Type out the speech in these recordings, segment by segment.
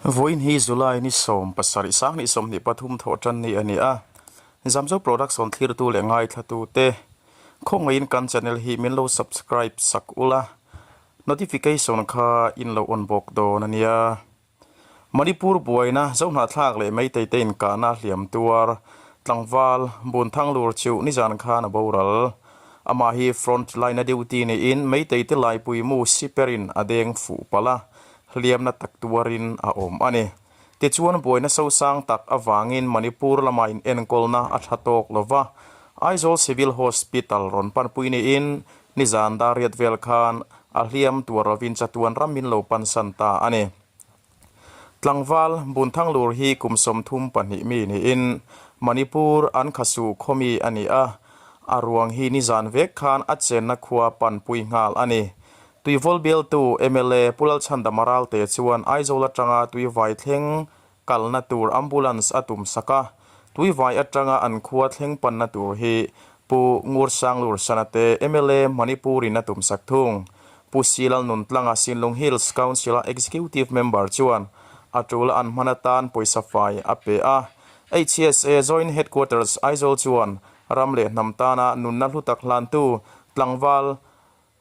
Vawiin hi July ni 17 sanghnih 23 thawh tan ni a ni a, Zamzo Production thlirtu leh ngaithlatute khawngaihin kan channel hi min lo subscribe sak ula, notification kha in lo on bawk dawn a nia. Manipur buaina Zohnahthlak leh Meitei te inkahna hliam tuar tlangval Bunthang lur chu nizan khan a boral. Amah hi front line a duty niin Meitei te laipui mu siperin a deng fuh palh a, hliamna tak tuarin a awm a ni. Tichuan buaina sosang tak avangin Manipur lama inenkawlna a tha tawk lo va, Aizawl Civil Hospital rawn panpui niin nizan dar riat vel khan a hliam tuar lovin chatuan ram min lo pansan ta a ni. Tlangval Bunthanglur hi kum 32 mi niin Manipur an khasu khawmi a ni a, a ruang hi nizan vek khan a chenna khua panpui nghal a ni. Tuivawl bialtu mla Pu Lalchhandama Ralte chuan Aizawl atanga Tuivai thleng kalna tur ambulance a tum sak a, Tuivai atanga an khua thleng panna tur hi Pu Ngursanglur Sanate mla Manipur in a tum sak thung. Pu Si Lalnuntlanga Sinlung Hills Council a Executive Member chuan a tul an hman atan pawisa fai a pe a. HSA Joint Headquarters Aizawl chuan ram leh hnam tana nunna hlu tak hlantu tlangval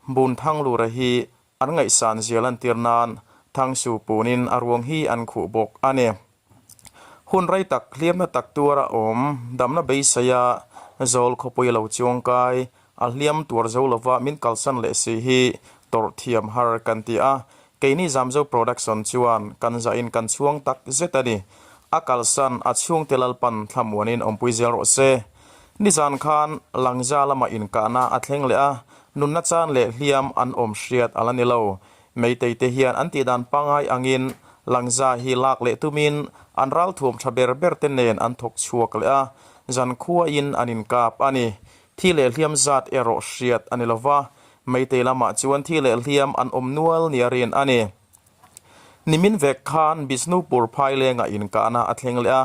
Bunthanglura hi an ngaihsan zia lantir nan Thangsu punin a ruang hi an khuh bawk a ni. Hun rei tak hliamna tak tuar a awm, damna beiseia zawl khawpui lo chuangkai, a hliam tuar zo lova min kalsan leh si hi tawrh thiam har kan ti a, keini Zamzo Production chuan kan zahin kan chhuang tak zet a ni. A kalsan a chhungte Lalpan thlamuanin awmpui zel rawh se. Nizan khan Langza lama inkahna a thleng leh a, nunna chan leh hliam an awm hriat a la ni lo. Meitei te hian an tihdan pangngai angin Langza hi lak leh tumin an ralthuam tha ber ber te nen an thawk chhuak leh a, zan khuain an inkap a ni. Thi leh hliam zat erawh hriat a ni lova, Meitei lamah chuan thi leh hliam an awm nual nia rin a ni. Nimin vek khan Bishnupur phailengah inkahna a thleng leh a,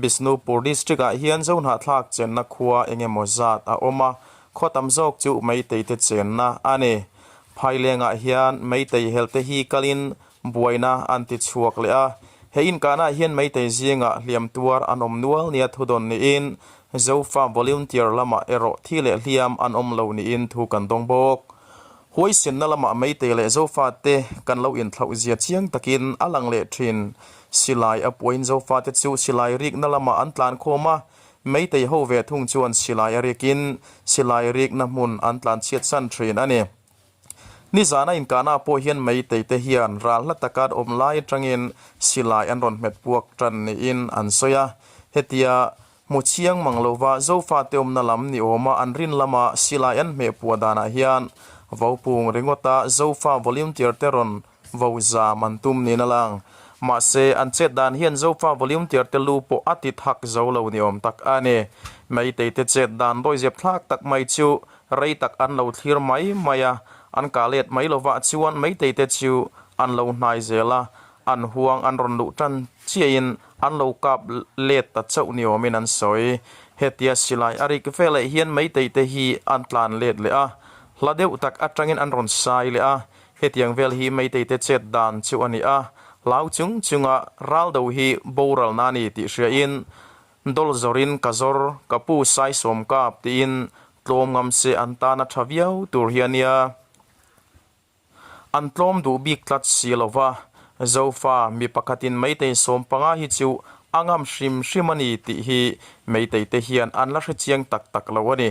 Bishnupur District-ah hian Zohnahthlak chenna khua eng emaw zat a awm a, khaw tam zawk chu Meitei te chenna a ni. Phailengah hian Meitei helte hi kalin buaina an ti chhuak leh a, he inkahnaah hian Meitei zingah hliam tuar an awm nual nia thudawn niin Zofa Volunteer lamah erawh thi leh hliam an awm lo niin thu kan dawng bawk. Huaisenna lamah Meitei leh Zofate kan lo inthlauh zia chiang takin a lang leh thin. Silai a puain Zofate chu silai rikna lamah an tlan khawm a, Meitei ho ve thung chuan silai a rikin silai rikna hmun an tlan chhiat san thin a ni. Nizana inkahna pawh hian Meitei te hian ral hla taka an awm lai atangin silai an rawn hmet puak tan niin an sawi a, hetia Hmu chiang mang lova Zofate awmna lam ni awma an rin lama silai an hmeh puah danah hian vopung ringawta Zofa volunteer te rawn vo zam an tum niin a lang. Mahse, an chet dan hian Zofa volunteer te lu pawh a ti thak zo lo ni awm tak a ni. Meitei te chet dan dawizep thlak tak mai chu rei tak an lo thlir mai mai a, an kah let mai lovah chuan Meitei te chu an lo hnai zel a, an huang an rawn luh tan chiahin An lo kap let ta chauh ni awmin an sawi. Hetia silai a rik veleh hian Meitei te hi an tlan let leh a, hla deuh tak atangin an rawn sai leh a, hetiang vel hi Meitei te chet dan chu a ni a, hlau chung chunga ral do hi boral na ni tih hriain dawl zawrin ka zawr, ka pu sai sawm kap tiin tlawm ngam se an tan a tha viau tur hi a nia. An tlawm duh bik tlat si lo va, Zofa mi pakhatin Meitei 15 hi chu a ngam hrim hrim a ni tih hi Meitei te hian an la hre chiang tak tak lo a ni.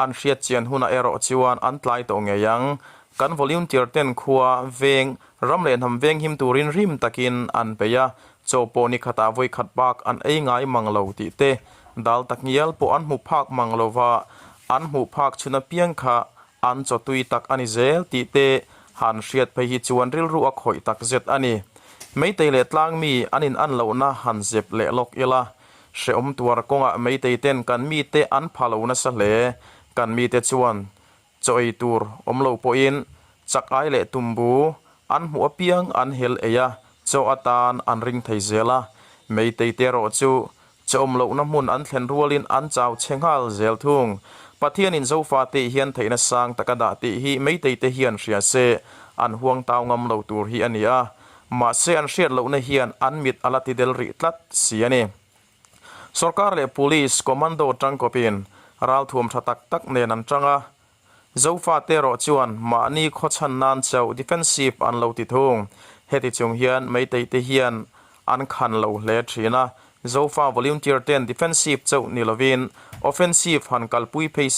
An hriat chian hunah erawh chuan an tlai tawh ngei ang. Kan volunteer ten khua, veng, ram leh hnam veng him turin rim takin an bei a, chaw pawh ni khatah vawi khat bak an ei ngai mang lo tih te, dal tak ngial pawh an hmu phak mang lo va, an hmuh phak chhun apiang kha An chaw tui tak a ni zel tih te han hriat phei hi chuan rilru a khawih tak zet a ni. Meitei leh tlangmi an in an lohna han zep leh lawk ila. Hrehawm tuar kawngah meitei ten kan mite an pha lo nasa hle. Kan mite chuan chaw ei tur awm lo pawhin chak ai leh tumbu an hmuh apiang an hel ei a, chaw atan an ring thei zel a. Meitei te erawh chu Chawm lohna hmun an thlen rualin an chau chhe nghal zel thung. Pathianin Zofate hian theihna sang tak a dah tih hi Meitei te hian hria se, an huang tau ngam lo tur hi a ni a. Mahse an hriat lohna hian an mit a la ti del rih tlat si a ni. Sorkar leh Police Commando tangkawpin ralthuam tha tak tak nen an tang a, Zofate erawh chuan mahni khawchhan nan chauh defensive an lo ti thung. Heti chung hian Meitei te hian an khan lo hle thin a, Zofa volunteer ten defensive chauh ni lovin offensive han kalpui phei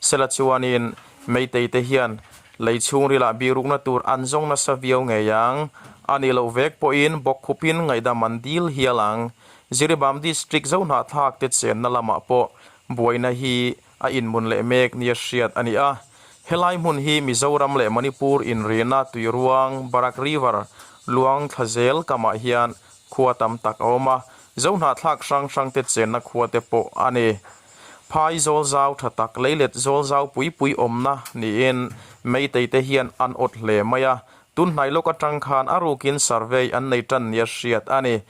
sela chuanin Meitei te hian lei chhungrilah bihrukna tur an zawng nasa viau ngei ang. A nih loh vek pawhin bawkkhupin ngaihdam an dil hial ang. Jiribam District Zohnahthlak te chenna lamah pawh buaina hi a inmun leh mek nia hriat a ni a. Helai hmun hi Mizoram leh Manipur inrina tuiruang Barak River luang thla zel kamah hian khua tam tak a awm a, Zohnahthlak hrang hrangte chenna khua te pawh a ni. Phai zawl zau tha tak leilet zawl zau pui pui awmna niin Meitei te hian an awt hle mai a, Tunhnai lawk atang khan a rukin survey an nei tan nia hriat a ni.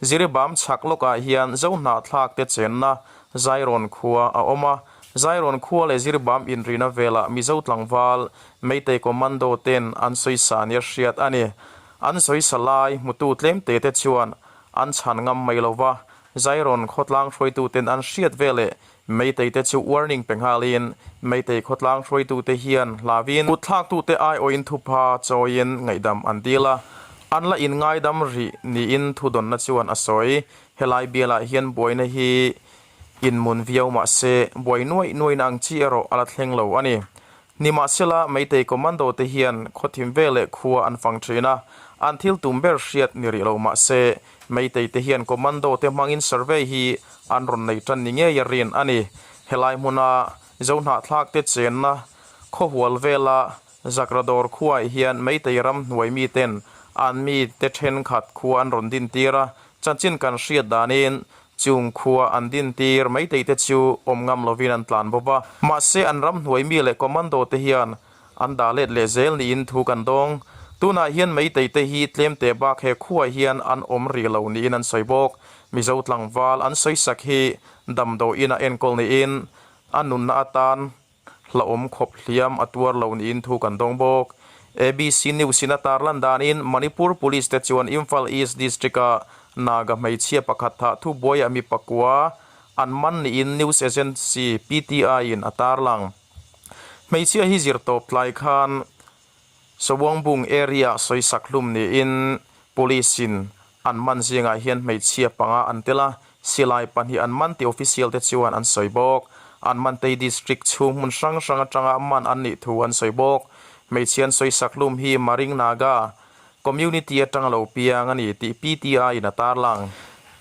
Jiribam chhak lawkah hian Zohnahthlak te chenna Zairawn khua a awm a. Zairawn khua leh Jiribam inrina velah Mizo tlangval Meitei Commando ten an sawisa nia hriat a ni. An sawisa lai hmutu tlemte te chuan an chhan ngam mai lova, Zairawn khawtlang hruaituten an hriat veleh Meitei te chu warning pe nghalin Meitei khawtlang hruaitute hian hlauin kutthlaktute aiawhin thupha chawiin ngaihdam an dil a, an la inngaidam rih niin thudawnna chuan a sawi. Helai bialah hian buaina hi inmun viau mah se buai nuaih nuaihna ang chi erawh a la thleng lo a ni. Nimahsela, Meitei Commando te hian khawthim veleh khua an fang thin a, an thil tum ber hriat ni rih lo mah se, Meitei te hian Commando te hmangin survey hi an rawn nei tan ni ngei a rin a ni. Helai hmuna Zohnahthlak te chenna khawhual vela Zakradawr khuaah hian Meitei ram hnuai miten an mi te thenkhat khua an rawn din tir a, chanchin kan hriat danin Chung khua an din tir Meitei te chu awm ngam lovin an tlan bawk a, mahse an ram hnuai mi leh commando te hian an dah let leh zel niin thu kan dawng. Tunah hian Meitei te hi tlem teh bak he khuaah hian an awm rih lo niin an sawi bawk. Mizo tlangval an sawisak hi damdawiin a enkawl niin a nunna atan hlauhawm khawp hliam a tuar lo niin thu kan dawng bawk. ABC News in a tarlan danin Manipur Police te chuan Imphal East District-a Naga hmeichhia pakhat thah thubuaiah mi pakua an man niin news agency PTI in a tarlang. Hmeichhia hi zirtawp tlai khan Sawongbung area sawisak hlum niin Police in an man zingah hian hmeichhia panga an tel a, silai pahnih an man tih official te chuan an sawi bawk. An man tei district chhung hmun hrang hrang atanga man an nih thu an sawi bawk. Hmeichhia an sawisak hlum hi Maring Naga community atanga lo piang a ni tih PTI in a tarlang.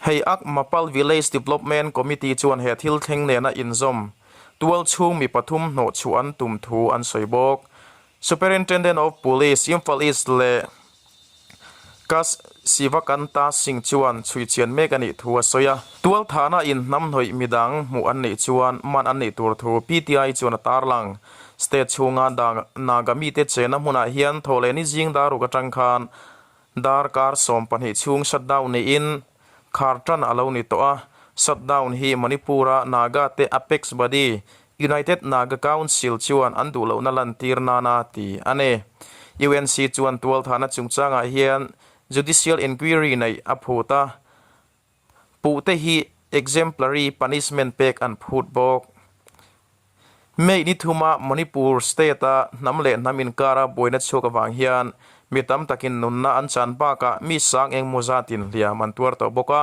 Hei ak Mapal Village Development Committee chuan he thil thleng nena inzawm tual chhung mi pathum hnawhchhuah an tum thu an sawi bawk. Superintendent of Police, Imphal East leh Kas Sivakanta Singh chuan chhui chian mek a nih thu a sawi a. Tualthahna inhnamhnawih midang hmuh an nih chuan man an nih tur thu PTI chuan a tarlang. State chhunga Naga mite chenna hmunah hian thawhlehni zing daruk atang khan darkar 12 chhung shutdown niin khar tan a lo ni tawh a. Shutdown hi Manipur-a Naga te apex body United Naga Council chuan an duh lohna lantir nana ti a ni. UNC chuan tualthahna chungchangah hian judicial inquiry neih a phut a, puhte hi exemplary punishment pek an phut bawk. May ni thuma Manipur state-a hnam leh hnam inkara buaina chhuak avang hian mi tam takin nunna an chan bakah mi sang engmaw zatin hliam an tuar tawh bawk a.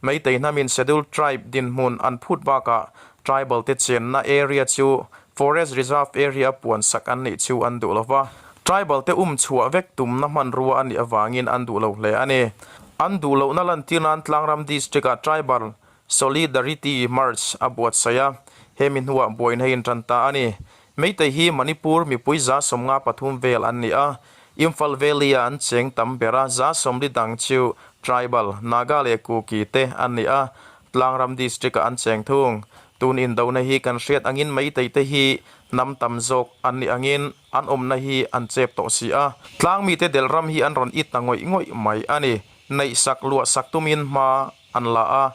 Meitei hnamin Scheduled Tribe dinhmun an phut bakah Tribal te chenna area chu Forest Reserve area puan sak an nih chu an duh lo va, Tribal te um chhuah vek tumna hmanrua a nih avangin an duh lo hle a ni. An duh lohna lantir nan Tlangram District-ah Tribal Solidarity March a buatsaih a, hemi hnuah buaina hi intan ta a ni. Meitei hi Manipur mipui 53 vel an ni a, Imphal Valley-a an cheng tam ber a, 40 dang chu Tribal, Naga leh Kuki te an ni a, Tlangram District-ah an cheng thung. Tun indona hi kan hriat angin Meitei te hi hnam tam zawk an nih angin an awmna hi an chep tawh si a. Tlang mite delh ram hi an rawn it ta ngawih ngawih mai a ni. Neihsak luahsak tumin hma an la a,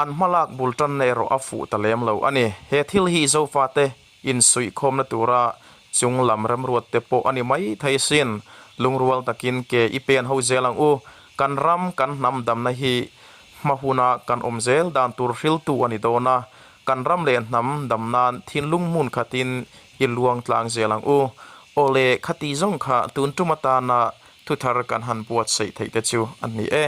an hmalak bul tanna erawh a fuh ta lem lo a ni. He thil hi Zofate insuihkhawmna tura chung lam remruat te pawh a ni mai thei sin. Lungrual takin ke i pen ho zel ang u. Kan ram, kan hnam damna hi hma huna kan awm zel dan tur hriltu a ni dawn a, kan ram leh hnam dam nan thinlung hmun khatin i luang tlang zel ang u. Awle, khati zawng kha tun tum atana thuthar kan han buatsaih theih te chu a ni e.